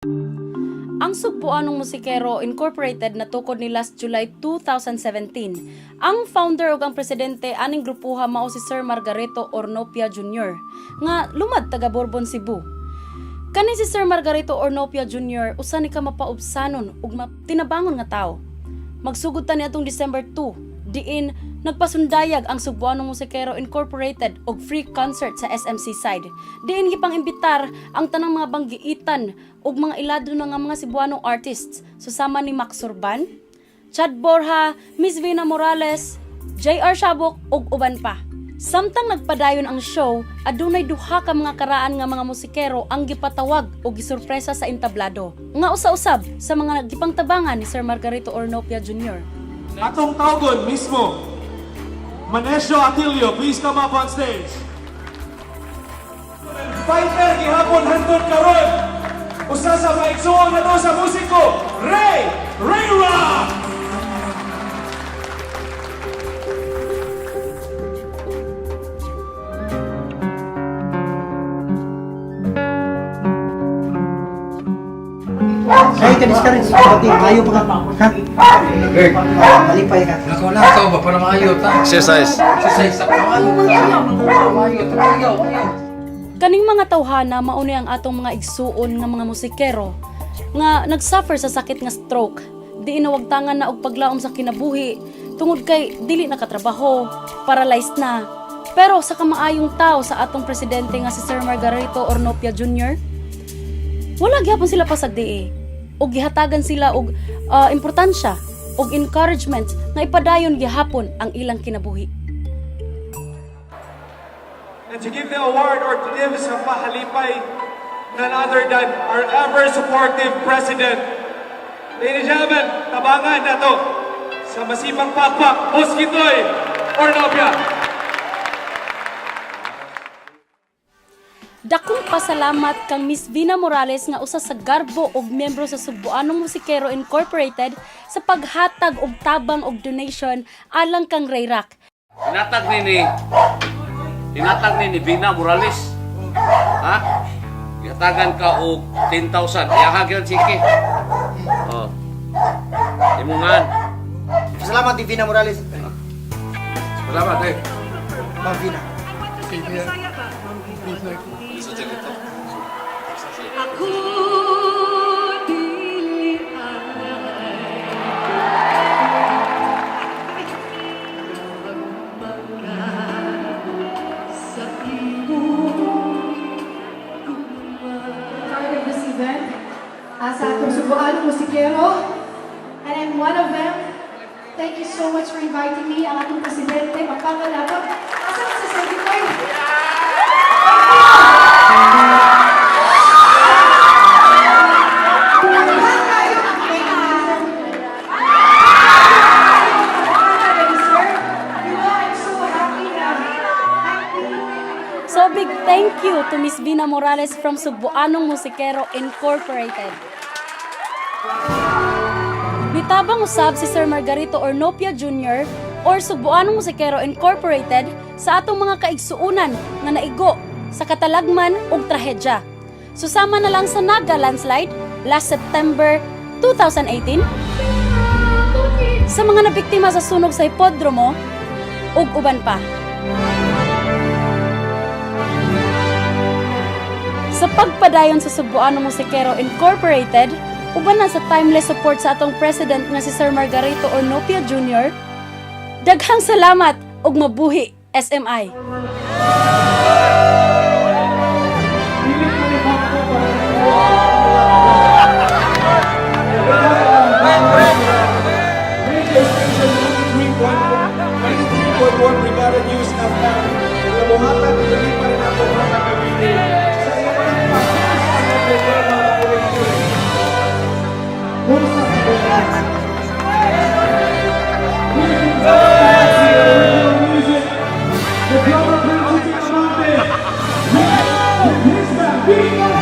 Ang Sugbuanong Musikero Incorporated natukod ni last July 2017. Ang founder ug ang presidente aning grupuha mao si Sir Margarito Ornopia Jr. nga lumad taga Borbon, Cebu. Kani si Sir Margarito Ornopia Jr. usa ni ka mapaubsanon ug matinabangon nga tawo. Magsugod ta ni atong December 2, diin nagpasundayag ang Sugbuanong Musikero Incorporated og free concert sa SMC side. Diin gipang imbitar ang tanang mga banggiitan ug mga ilado na nga mga Cebuano artists susama ni Max Surban, Chad Borja, Miss Vina Morales, JR Shabok ug uban pa. Samtang nagpadayon ang show, adunay duha ka mga karaan nga mga musikero ang gipatawag o gisurpresa sa entablado. Nga usa-usab sa mga gipangtabangan ni Sir Margarito Ornopia Jr. Atong tawgon mismo, Manesio Atilio, please come up on stage. Fighter gihapon hantod karon. Usa sa maigsuon na to sa musiko, Ray Ray Rock! Ay, ka-discourage. Pati, maayo pa ka. Ha? Gerd, Malipay ka. nakaw-lakaw ba para maayo ta? Exercise. Exercise sa maayo. Maayo ta, maayo. Kaning mga tawhana mauni ang atong mga igsuon nga mga musikero nga nagsuffer sa sakit nga stroke. Di inawagtangan na og paglaom sa kinabuhi tungod kay dili nakatrabaho, paralyzed na. Pero sa kamaayong tao sa atong presidente nga si Sir Margarito Ornopia Jr., wala gyapon sila pasagdi og gihatagan sila og importansya og encouragement nga ipadayon gihapon ang ilang kinabuhi. And to give the award or to give sa pahalipay, none other than our ever supportive president. Ladies and gentlemen, tabangan na to sa masipang pakpak, Boss Kitoy Ornopia. Dakong pasalamat kang Miss Vina Morales nga usa sa garbo og miyembro sa Sugbuanong Musikero Incorporated sa paghatag og tabang og donation alang kang Ray Rock. Tinatag ni Bina Morales. Ha? Gihatagan ka og 10,000. Iyahag yun, sige. Oh. Imungan. Salamat, Divina Morales. Salamat eh. Ma'am Vina. Ako dili anay sa imo Part of this event sa atong Sugbuanong Musikero. And I'm one of them. Thank you so much for inviting me, ang atong presidente, mapangalato. Asa ka sa Sir Bitoy? Thank you, sir. You know, I'm so happy na So big thank you to Miss Vina Morales from Sugbuanong Musikero Incorporated. Nitabang usab si Sir Margarito Ornopia Jr. or Sugbuanong Musikero Incorporated sa atong mga kaigsuunan nga naigo sa katalagman ug trahedya. Susama na lang sa Naga landslide last September 2018, sa mga nabiktima sa sunog sa hipodromo ug uban pa. Sa pagpadayon sa Sugbuano Musikero Incorporated, uban na sa timeless support sa atong president nga si Sir Margarito Ornopia Jr. Daghang salamat ug mabuhi SMI. Radio Station 93.1 Brigada News FM. Nabuhatan, dili pa rin ako mga kagawin. Sa iyo walang The drummer brings it to the mountain. With his band,